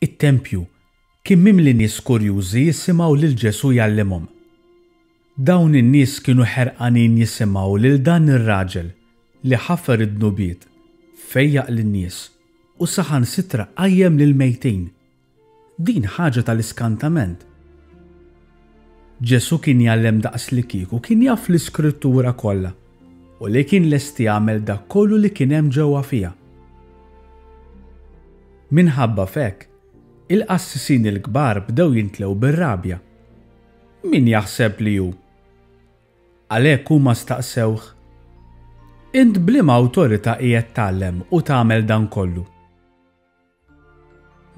It-tempju kien mimli nies kurjużi jisimgħu lil Ġesù jgħallimhom. Dawn in-nies kienu ħerqanin jisimgħu lil dan ir-raġel li ħafer id-dnubiet, fejjaq lin-nies, u saħansitra qajjem lill-mejtin. Din ħaġa tal-iskantament! Ġesù kien jgħallem daqslikieku kien jaf l-Iskrittura kollha u li kien lest jagħmel dak kollu li kien hemm ġewwa fiha. Minħabba f'hekk, il-qassisin il-kbar bdew jintlew bir-rabja. Min jaħseb li hu? Għalhekk huma staqsewh, Int b'liema awtorità qiegħed tgħallem u tagħmel dan kollu?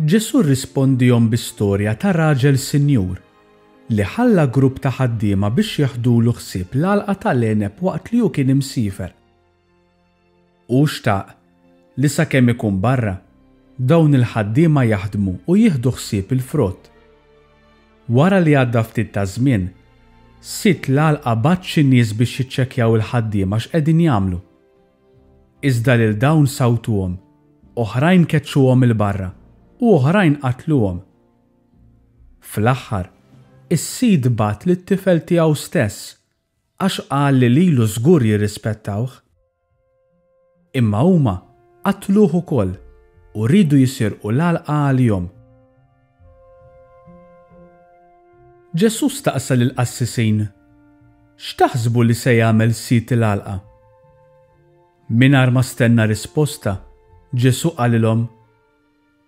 Ġesù rrispondihom bi storja ta' raġel sinjur li ħalla grupp ta' ħaddiema biex jeħdulu ħsieb l-għalqa tal-għeneb waqt li hu kien imsiefer. Hu xtaq li sakemm ikun barra, dawn il-ħaddiema jaħdmu u jieħdu ħsieb il-frott. Wara li għadda ftit taż-żmien, sid l-għalqa bagħat xi nies biex jiċċekkjaw il-ħaddiema x'qegħdin jagħmlu. Iżda lil dawn sawtuhom, oħrajn keċċuhom 'il barra u oħrajn qatluhom. Fl-aħħar, is-sid bagħat lit-tifel tiegħu stess għax qal li lilu żgur jirrispettawh. Imma huma qatluh ukoll u riedu jisirqu l-għalqa għalihom. Ġesù staqsa lill-qassisin, X'taħsbu li se jagħmel sid il-għalqa? Mingħajr ma stenna risposta, Ġesù qalilhom,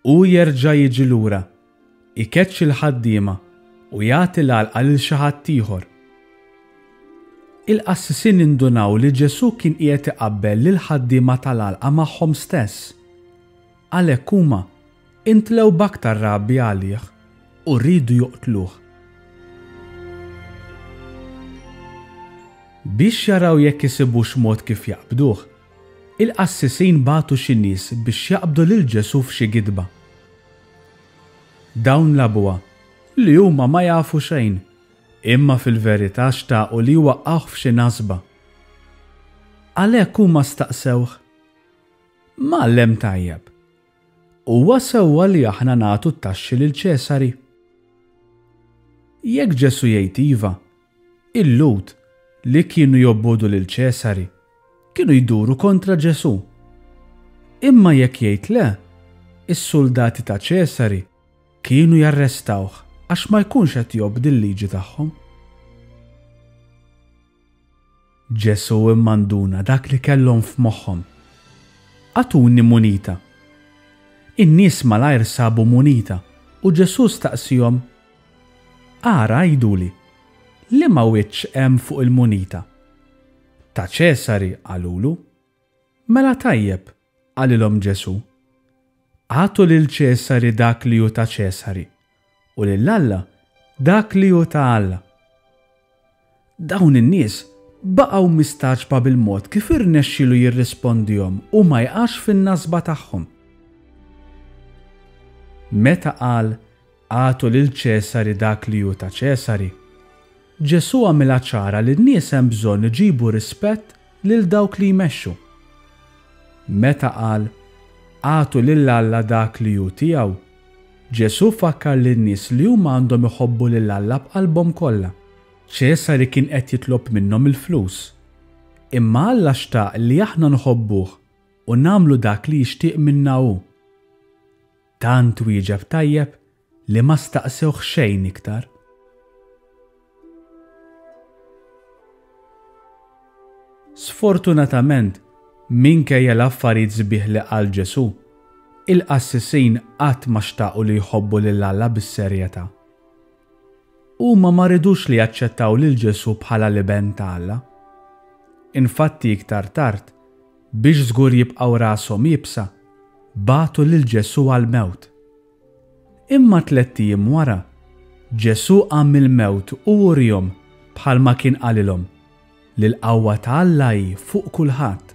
Hu jerġa' jiġi lura, ikeċċi l-ħaddiema u jagħti l-għalqa lil xi ħadd ieħor. Il-qassisin indunaw li Ġesù kien qiegħed iqabbel lill-ħaddiema tal-għalqa magħhom stess. Għalhekk huma intlew b'aktar rabja għalih u riedu joqtluh. Biex jaraw jekk isibux mod kif jaqbduh, Il-qassisin bagħtu xi nies biex jaqbdu lil Ġesù f'xi gidba. Dawn lagħbuha li huma ma jafu xejn, imma fil-verità xtaqu li jwaqqgħuh f'xi nasba. Għalhekk huma staqsewh, Mgħallem tajjeb, huwa sewwa li aħna nagħtu t-taxxi lil Ċesari? Jekk Ġesù jgħid iva, Il-Lhud, li kienu jobogħdu lil Ċesari, kienu jduru kontra Ġesù. Imma jekk jgħid le, is-suldati ta' Ċesari kienu jarrestawh għax ma jkunx qed jobdi l-liġi tagħhom. Ġesù imma nduna dak li kellhom f'moħħhom. Agħtuni munita. In-nies malajr sabu munita u Ġesù staqsiehom, Ara, għiduli, liema wiċċ hemm fuq il-munita? Ta' Ċesari, qalulu. Mela tajjeb, qalilhom Ġesù. Agħtu lil Ċesari dak li hu ta' Ċesari, u lil Alla dak li hu ta' Alla. Dawn in-nies baqgħu mistagħġba bil-mod kif irnexxielu jirrispondihom u ma jqax fin-nasba tagħhom. Meta qal Agħtu lil Ċesari dak li hu ta' Ċesari, Ġesù għamilha ċara li n-nies hemm bżonn iġibu rispett lil dawk li jmexxu. Meta qal Agħtu lil Alla dak li hu tiegħu, Ġesù fakkar lin-nies li huma għandhom iħobbu lil Alla b'qalbhom kollha. Ċesari kien qed jitlob minnhom il-flus. Imma Alla xtaq li aħna nħobbuh u nagħmlu dak li jixtieq minna hu. Tant wieġeb tajjeb li ma staqsewh xejn iktar. Sfortunatament, minkejja l-affarijiet sbieħ li qal Ġesù, il-qassisin qatt ma xtaqu li jħobbu lil Alla bis-serjetà. Huma ma ridux li jaċċettaw lil Ġesù bħala l-Iben ta' Alla. Infatti iktar tard, biex żgur jibqgħu rashom iebsa, bagħtu lil Ġesù għall-mewt. Imma tlett ijiem wara, Ġesù qam mill-mewt u uriehom, bħalma kien qalilhom, li l-qawwa ta' Alla hi fuq kulħadd.